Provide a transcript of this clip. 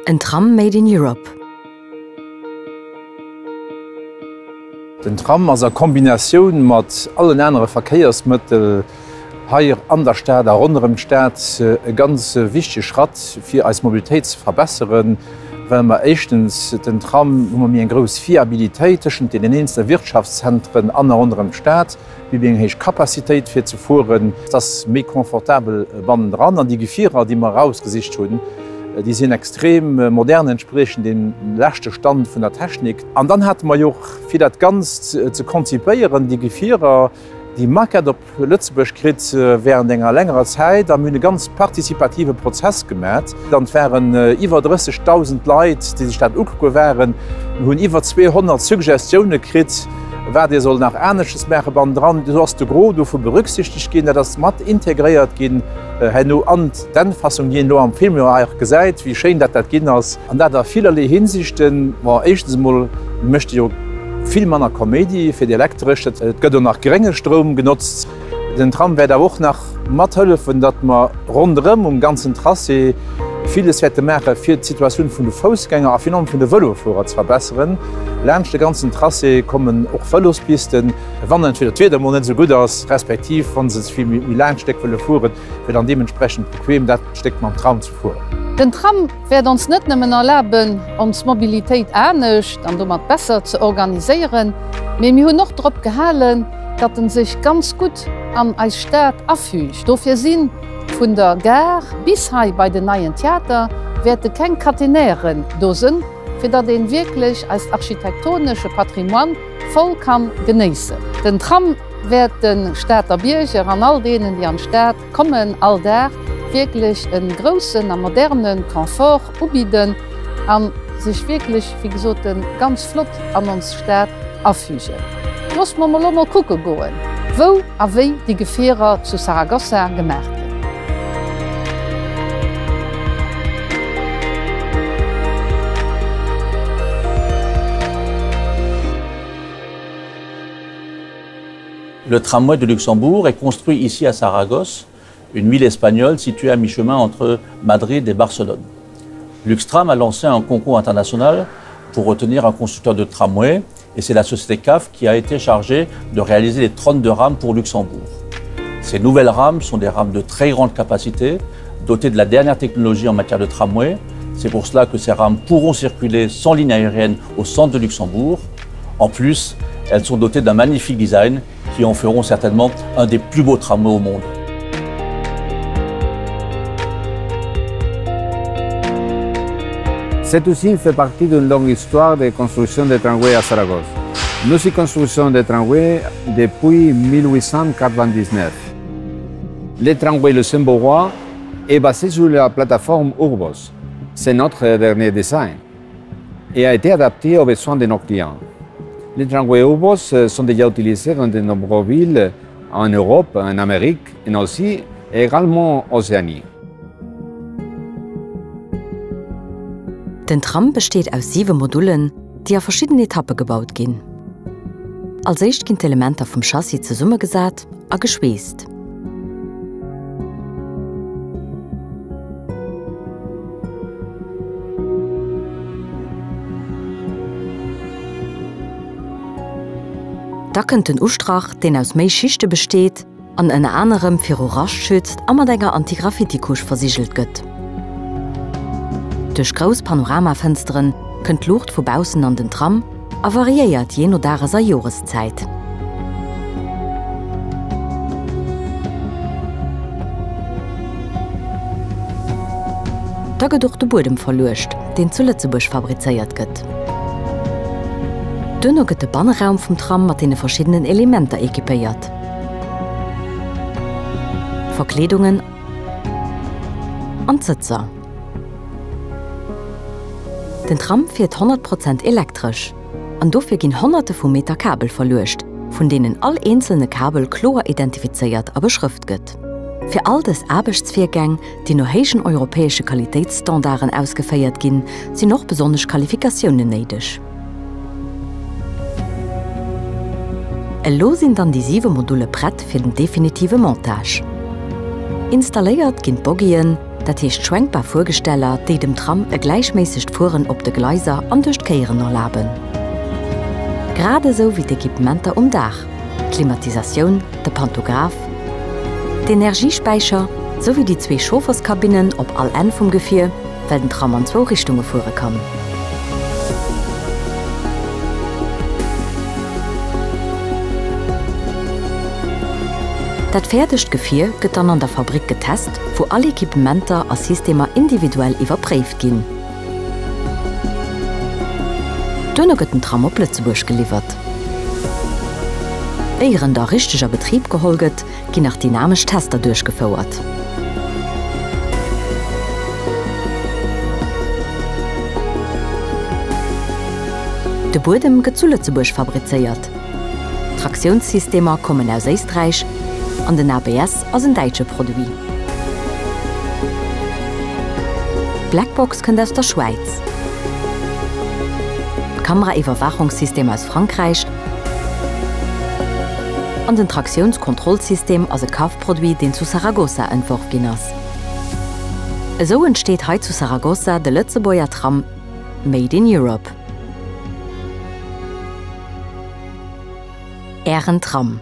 En Tram made in Europe. Den Tram ass a Kombinatioun mat allen anere Verkéiersmëttel hei an der Stad a ronderëm d'Stad e ganz wichtege Schratt, fir eis Mobilitéit ze verbesseren, well mer éischtens den Tram hu mer méi eng grouss Fiabilitéit tëschent deenen eenzele Wirtschaftszentren an a ronderëm d'Stad. Mir hu méi eng héich Capacitéit fir ze fueren. Et ass méi confortabel bannendran an déi Gefierer, déi mer erausgesicht hunn, déi sinn extrem modern, entspriechen dem leschte Stand vun der Technik. An dann hate mer jo och, fir dat Ganzt ze konzipéieren, déi Gefierer, déi Maquette op Lëtzebuerg kritt während enger längerer Zäit a mir hunn e ganz partizipative Prozess gemat. Dann waren iwwer 30.000 Leit, déi sech dat ukucke waren. Mir hunn iwwer 200 Suggestioune kritt, wat ee soll nach aneschters maache bannendran. Do ass de Gros dovu berücksichtegt ginn. Dat ass mat integréiert ginn herno an d'Endfassung, déi een elo am Film jo och gesäit, wéi schéin dat dat ginn ass. An dat a villerlee Hinsichten. Bon, éischtens emol mécht e jo vill manner Kaméidi fir déi Elektresch. Et gëtt och nach grénge Stroum genotzt. Den Tram wäert awer och nach mat hëllefen, datt mer ronderëm um ganzen Tracé villes wäerte maache fir d'Situatioun vun de Foussgänger a virun allem vun de Vëlofuerer ze verbesseren. Laanscht de ganzen Tracé kommen och Vëlospisten, wann entweder d'Wieder emol net esou gutt ass, respektiv wa se vill méi laangt Stéck wëlle fueren, fir dann deementsprechend bequem dat Stéck mam Tram ze fueren. Den Tram wäert ons net nëmmen erlaben, ons Mobilitéit anescht an domat besser ze organiséieren, mee mir hunn och drop gehalen, datt en sech ganz gutt an eis Stad afügt. Dofir si vun der Gare bis hei bei den neien Theater wäerte keng Catenairen do sënn, fir datt een wierklech eist architektonesche Patrimoine voll kann genéissen. Den Tram wäert de Stater Bierger an all deenen, déi an d'Stad kommen, all Dag wierklech e groussen a moderne Confort ubidden a sech wierklech, wéi gesot, ganz flott an ons Stad afügen. Loosse mer elo mol kucke goen, wou a wéi déi Gefierer zu Saragossa gemaach ginn. Le tramway de Luxembourg est construit ici à Saragosse, une ville espagnole située à mi-chemin entre Madrid et Barcelone. Luxtram a lancé un concours international pour retenir un constructeur de tramway et c'est la société CAF qui a été chargée de réaliser les 32 rames pour Luxembourg. Ces nouvelles rames sont des rames de très grande capacité, dotées de la dernière technologie en matière de tramway. C'est pour cela que ces rames pourront circuler sans ligne aérienne au centre de Luxembourg. En plus, elles sont dotées d'un magnifique design qui en feront certainement un des plus beaux tramways au monde. Cette usine fait partie d'une longue histoire de construction de tramways à Saragosse. Nous y construisons des tramways depuis 1899. Le tramway luxembourgeois est basé sur la plateforme Urbos. C'est notre dernier design et a été adapté aux besoins de nos clients. Les tramways Urbos sont déjà utilisés dans de nombreuses villes en Europe, en Amérique et aussi également en Océanie. Den Tram besteet aus siwe Modullen, déi a verschidden Etappe gebaut ginn. Als éischt ginn d'Elementer vum Chassis zesummegesat a geschweesst. Da kënnt den Ustrach, deen aus méi Schichte besteet an ënner anerem viru Rascht schützt a mat enger Anti-Graffiti-Couche versigelt gëtt. Duerch grouss Panoramafënsteren kënnt d'Luucht vu baussen an den Tram a variéiert jee no Dages a Joreszäit. Da gëtt och de Buedem verluecht, deen zu Lëtzebuerg fabrizéiert gëtt. Duerno gëtt de Banneraum vum Tram mat deene verschiddenen Elementer equipéiert, Verkleedungen an d'Sëtzer. Den Tram fiert 100 Prozent elektresch an dofir ginn Honnerte vu Meter Kabel verluecht, vun deenen all eenzelne Kabel kloer identifizéiert a beschrëft gëtt. Fir all dës Aarbechtsvirgäng, déi no héijen europäesche Qualitéitsstandarden ausgeféiert ginn, sinn och besonnesch Qualifikatiounen néideg. Elo sinn dann déi siwe Modulle prett fir den definitive Montage. Installéiert ginn d'Boggien, Dat heescht schwenkbar Fuergesteller, déi dem Tram e gläichméissegt Fueren op de Gleiser an duerch d'Kéieren erlaben. Grad esou wéi d'Equipementer um Daach, d'Klimatisatioun, de Pantograph, d'Energiespäicher, souwéi déi zwee Chaufferskabinnen op all Enn vum Gefier, well den Tram an zwou Richtunge fuere kann. Dat fäerdegt Gefier gëtt dann an der Fabrick getest, wou all Equipementer a Systemer individuell iwwerpréift ginn. Duerno gëtt den Tram op Lëtzebuerg geliwwert. Éier en da richteg a Betrib geholl gëtt, ginn nach dynamesch Tester duerchgefouert. De Buedem gëtt zu Lëtzebuerg fabrizéiert, d'Traktiounssystemer kommen aus Éisträich an den ABS ass en däitsche Produit. D'Blackbox kënnt aus der Schwäiz, d'Kameraiwwerwaachungssystem aus Frankräich An den Traktiounskontrollsystem ass e Kafproduit, deen zu Saragossa entworf ginn ass. Esou entsteet hei zu Saragossa de Lëtzebuerger Tram Made in Europe. Ären Tram.